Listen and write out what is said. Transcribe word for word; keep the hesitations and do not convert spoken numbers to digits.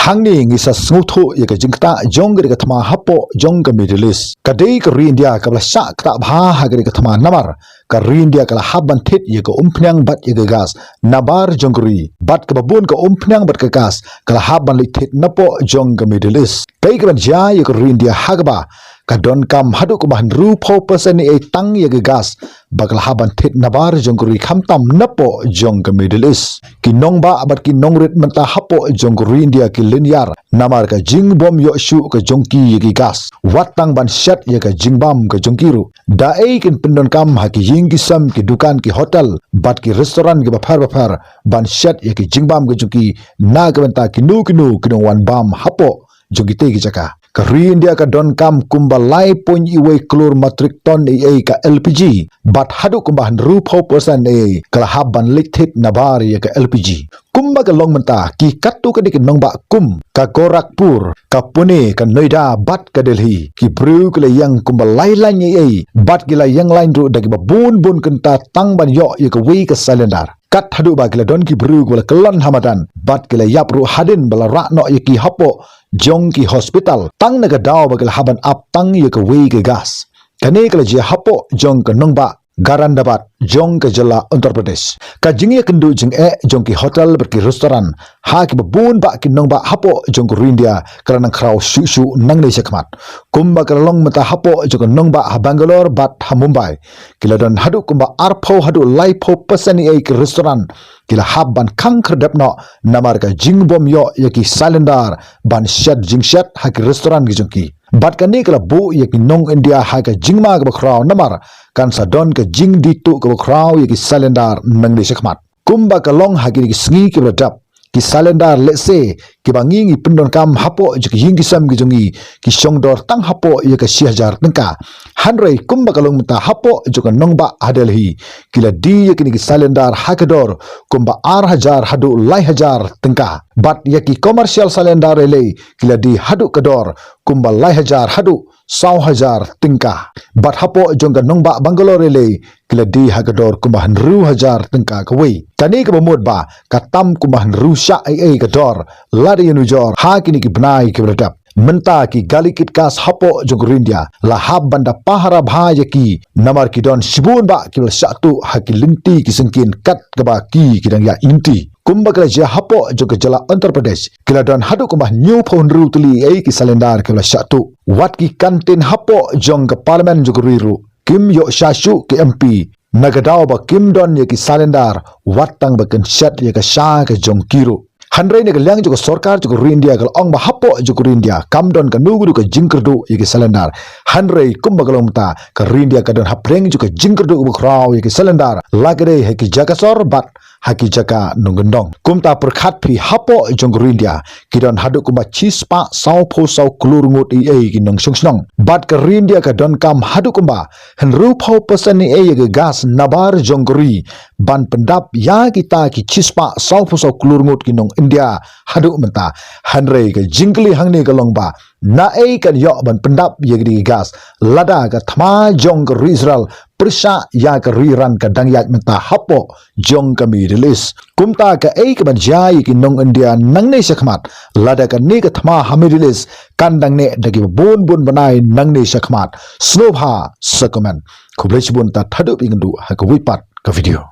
Hangne ngi sa sngewthuh ïa ka jingktah jong ka dei ka thma hapoh jong ka Middle East. Ka dei ka ri India kaba la shah ktah bha ha ka dei ka thma namar ka ri India ka la hap ban thied ïa ka umphniang bad ïa ka gas nabar jong ka ri, bad kaba bun ka umphniang bad ka gas ka la hap ban leit thied napoh jong ka Middle East. Kaei kaban jia ïa ka ri India ha kaba ka donkam haduh kumba hynriewphew percent ei ei tang ïa ka gas ba ka la hap ban thied nabar jong ka ri khamtam napoh jong ka Middle East. Ki nongbah bad ki nongrit mynta hapoh jong ka ri India ki lyniar namar ka jingbym ïoh shuh ka jong ki ïa ki gas, wat tang ban shet ïa ka jingbam ka jong ki ruh. Da ei kin pyndonkam ha ki ïing ki sem, ki dukan, ki hotel bad ki restaurant kiba pher ba pher ban shet ïa ki jingbam ka jong ki na ka bynta kino kino ki nongwan bam hapoh jong kitei ki jaka. Ka ri India ka donkam kumba lai point wei klur metric ton ei ei ka L P G, bad haduh kumba hynriewphew percent ei ei ka la hap ban leit thied nabar ïa ka L P G. Kumba ka long mynta, ki katto katne ki nongbah kum ka Gorakhpur, ka Pune, ka Noida bad ka Delhi, ki briew ki la ïeng kumba lai lain ei ei, bad ki la ïeng lain ruh da kiba bun bun kynta tang ban ïoh ïa kawei ka cylinder. Kat haduh ba ki la don ki briew kiba la kyllon ha madan bad ki la ïap ruh hadien ba la rah noh ïa ki hapoh jong ki hospital tang na ka daw ba ki la hap ban ap tang ïa kawei ka gas. Kane ka la jia hapoh jong ka nongbah Garandabad jong ka jylla Uttar Pradesh. Ka jingïakynduh jingeh jong ki hotel bad ki restaurant ha kiba bun bah ki nongbah hapoh jong ka ri India ka la nang khraw shuh shuh nangne shakhmat. Kumba ka la long mynta hapoh jong ka nongbah ha Bangalore bad ha Mumbai, ki la don haduh kumba arphew haduh laiphew percent ei ei ki restaurant ki la hap ban khang khyrdep noh namar ka jingbym ïoh ïa ki cylinder ban shet jingshet ha ki restaurant ki jong ki. Bad kane ka la buh ïa ki nong India ha ka jingma kaba khraw namar kan sa don ka jingdih tuh kaba khraw ïa ki cylinder nangne shakhmat. Kumba ka long ha kine ki sngi kiba la dep, ki cylinder lehse kiba ngi ngi pyndonkam hapoh jong ki ïing ki sem ki jong ngi ki shong dor tang hapoh ïa ka shi hajar tyngka. Hynrei kumba ka long mynta hapoh jong ka nongbah ha Delhi, ki la die ïa kine ki cylinder ha ka dor kumba ar hajar haduh lai hajar tyngka. Bad ïa ki commercial cylinder ei ei ki la die haduh ka dor kumba lai hajar haduh saw hajar tyngka. Bad hapoh jong ka nongbah Bangalore ei ei ki la die ha ka dor kumba hynriew hajar tyngka kawei. Kane kaba mut ba ka tam kumba hynriew shah ei ei ka dor lada ïanujor ha kine ki bnai kiba la dep. Mynta ki gali kit gas hapoh jong ka ri India la hap ban da pahara bha ïa ki namar ki don shibun bah kiba la shah tuh ha ki lynti ki syngkien kat kaba ki ki dang ïaid lynti. Kumba ka la jia hapoh jong ka jylla Uttar Pradesh, ki la don haduh kumba hynñiewphew hynriew tylli ei ei ki cylinder kiba la shah tuh. Wat ki canteen hapoh jong ka parliament jong ka ri ruh kim ïoh sha shuh ki M P na ka daw ba kim don ïa ki cylinder, wat tang ba kin shet ïa ka sha ka jong ki ruh. Hynrei na ka liang jong ka sorkar jong ka ri India ka la ong ba hapoh jong ka ri India kam don kano kano ka jingkyrduh ïa ki cylinder. Hynrei kumba ka long mynta, ka ri India ka don hapdeng jong ka jingkyrduh kaba khraw ïa ki cylinder, la ka dei ha ki jaka sor bad ha ki jaka nongkyndong. Kumta pyrkhat phi, hapoh jong ka ri India ki don haduh kumba shispah sawphew saw klur ngut ei ei ki nongshong shnong. Bad ka ri India ka donkam haduh kumba hynriewphew percent ei ei ïa ka gas nabar jong ka ri ban pyndap ïa kita ki shispah sawphew saw klur ngut ki nong India haduh mynta. Hynrei ka jingkylli hangne ka long ba naei kan ïoh ban pyndap ïa kine ki gas lada ka thma jong ka ri Israel pyrshah ïa ka ri Iran ka dang ïaid mynta hapoh jong ka Middle East. Kumta kaei kaban jia ïa ki nong India nangne shakhmat lada kane ka thma ha Middle East kan dang neh da kiba bun bun bnai nangne shakhmat? Sngewbha sa comment. Khublei shibun, ta haduh ban ïakynduh ha kawei pat ka video.